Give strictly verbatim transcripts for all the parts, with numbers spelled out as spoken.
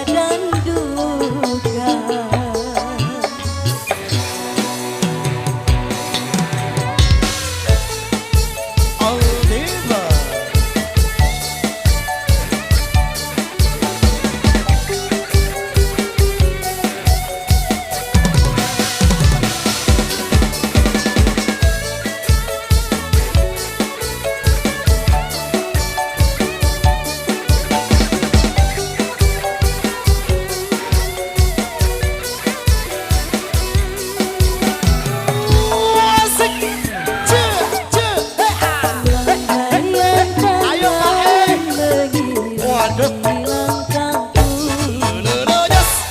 dan duka. Aldiva. Ayo, Pak, eh. Waduh.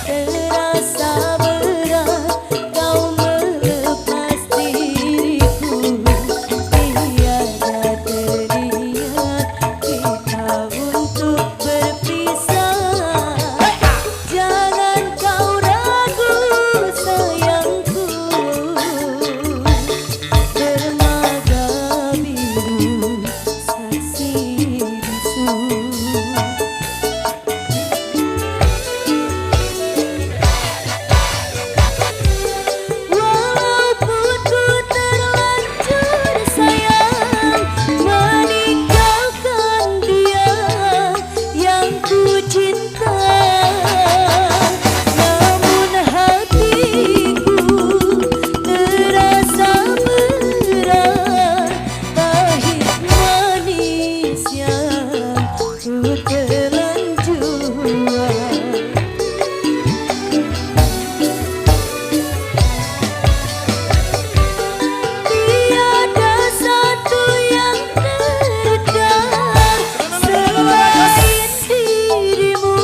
Terasa berat kau melepas diriku. Tiada terniat kita untuk berpisah. Jangan kau ragu, sayangku. Dermaga biru, saksi bisu. Walaupun ku terlanjur sayang meninggalkan dia yang ku cinta, namun hatiku terasa berat, pahit manis yang ku telan jua. Tiada satu yang terdekat selain dirimu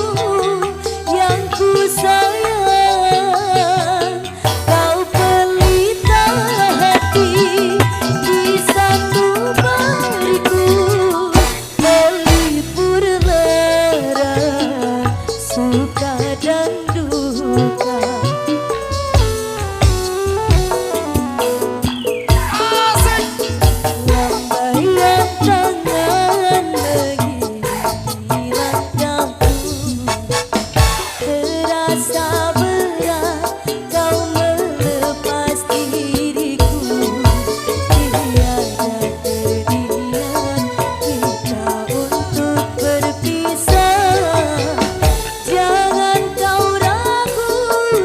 yang ku sayang. Kau pelita hati di sanubariku, pelipur lara suka dan duka. Asik. Lambaikan tangan menghilang daku. Terasa berat kau melepas diriku. Tiada terniat kita untuk berpisah. Jangan kau ragu,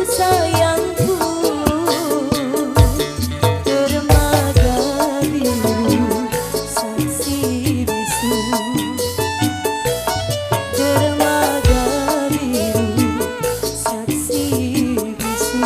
sayangku. Dermaga biru, saksi bisu. Dermaga biru, saksi bisu.